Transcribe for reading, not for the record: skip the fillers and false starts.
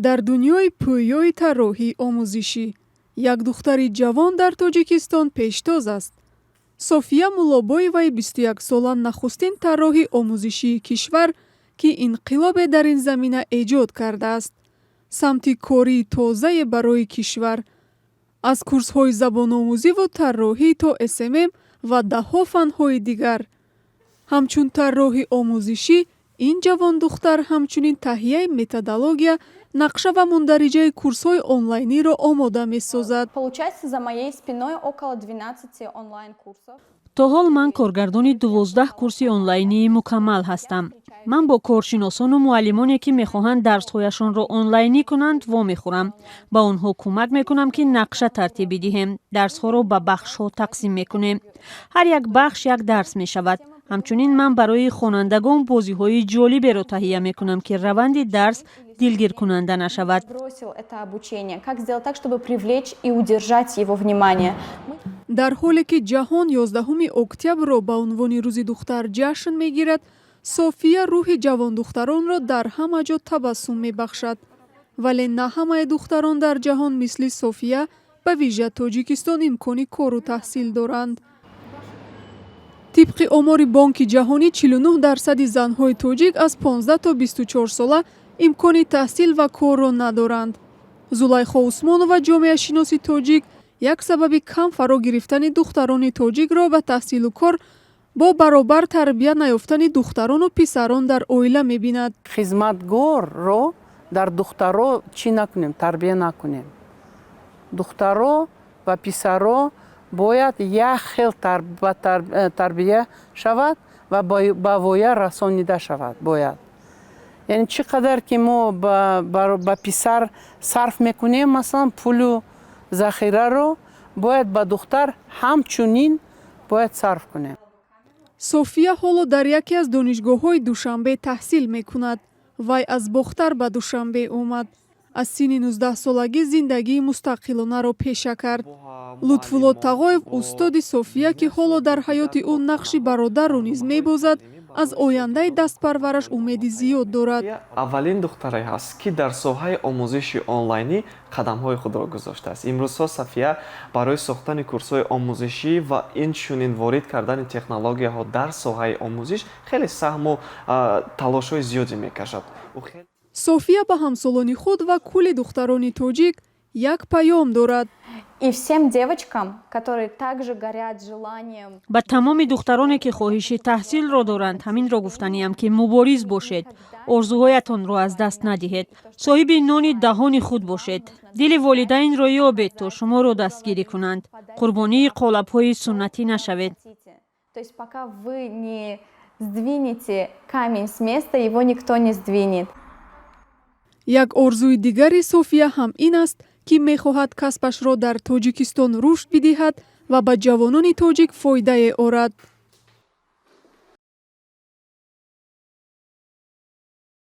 Дар дунёи пӯёи тарроҳии омӯзишӣ як духтари ҷавон дар Тоҷикистон пештоз аст. София Муллобоеваи 21-сола нахустин тарроҳи омӯзишии кишвар, ки инқилобе дар ин замина эҷод кардааст, самти кории тозае барои кишвар, аз курсҳои забономӯзиву тарроҳӣ то СММ ва даҳҳо фанҳои дигар. Ҳамчун тарроҳи омӯзишӣ, ин ҷавондухтар ҳамчунин таҳияи методология, нақша ва мундариҷаи курсҳои онлайниро омода месозад. Получается, за моей спиной около 12 онлайн-курсов. То ҳол ман коргардони 12 курси онлайнии мукаммал ҳастам. Ман бо коршиносону муаллимоне, ки мехоҳанд дарсҳояшонро онлайнӣ кунанд, вомехӯрам, ба онҳо кӯмак мекунам, ки нақша тартиб бидиҳем. Дарсҳоро ба бахшҳо тақсим мекунем, ҳар як бахш як дарс мешавад. Ҳамчунин ман барои хонандагон бозиҳои ҷолиберо таҳия мекунам, ки раванди дарс дилгиркунанда нашавад. Бросил это обучение. Как сделать так, чтобы привлечь и удержать его внимание? Дар ҳоле ки ҷаҳон 11 октябрро ба унвони Рӯзи духтар ҷашн мегирад, София рӯҳи ҷавондухтаронро дар ҳама ҷо табассум мебахшад. Вале на ҳамаи духтарон дар ҷаҳон мисли София, ба вижа Тоҷикистон, имкони кору таҳсил доранд. Тибқи омори Бонки Ҷаҳонӣ, 49 дарсади занҳои тоҷик аз 15 то 24 сола имкони таҳсил ва корро надоранд. Зулайхо Усмонова, ҷомеашиноси тоҷик, як сабаби кам фаро гирифтани духтарони тоҷикро ба таҳсилу кор бо баробар тарбия наёфтани духтарону писарон дар оила мебинад. Хизматгорро дар духтаро чӣ накунем, тарбия накунем. Духтаро ва писаро бояд як хел тарбия шавад ва ба воя расонида шавад бояд. Яъне чӣ қадар ки мо ба писар сарф мекунем, масалан, пулу захираро, бояд ба духтар ҳамчунин бояд сарф кунем. София ҳоло дар яке аз донишгоҳҳои Душанбе таҳсил мекунад. Вай аз Бохтар ба Душанбе омад. Аз синни 19-солагӣ зиндагии мустақилонаро пеша кард. Лутфулло Тағоев, устоди София, ки ҳоло дар ҳаёти ӯ нақши бародарро низ мебозад, аз ояндаи дастпарвараш умеди зиёд дорад. Аввалин духтаре ҳаст, ки дар соҳаи омӯзиши онлайнӣ қадамҳои худро гузоштааст. Имрӯзҳо Сафия барои сохтани курсҳои омӯзишӣ ва инчунин ворид кардани технологияҳо дар соҳаи омӯзиш хеле саҳму талошҳои зиёде мекашад. София ба ҳамсолони худ ва кулли духтарони тоҷик як паём дорад. И всем девочкам, которые также горят желанием. Ба тамоми духтароне, ки хоҳиши таҳсилро доранд, ҳаминро гуфтаниям, ки мубориз бошед, орзуҳоятонро аз даст надиҳед, соҳиби нони даҳони худ бошед, дили волидайнро ёбед, то шуморо дастгирӣ кунанд, қурбонии қолабҳои суннатӣ нашавед. То есть пока вы не сдвинете камень с места, его никто не сдвинет. Як орзуи дигари София ҳам ин аст, ки мехоҳад касбашро дар Тоҷикистон рушд бидиҳад ва ба ҷавонони тоҷик фоидае орад.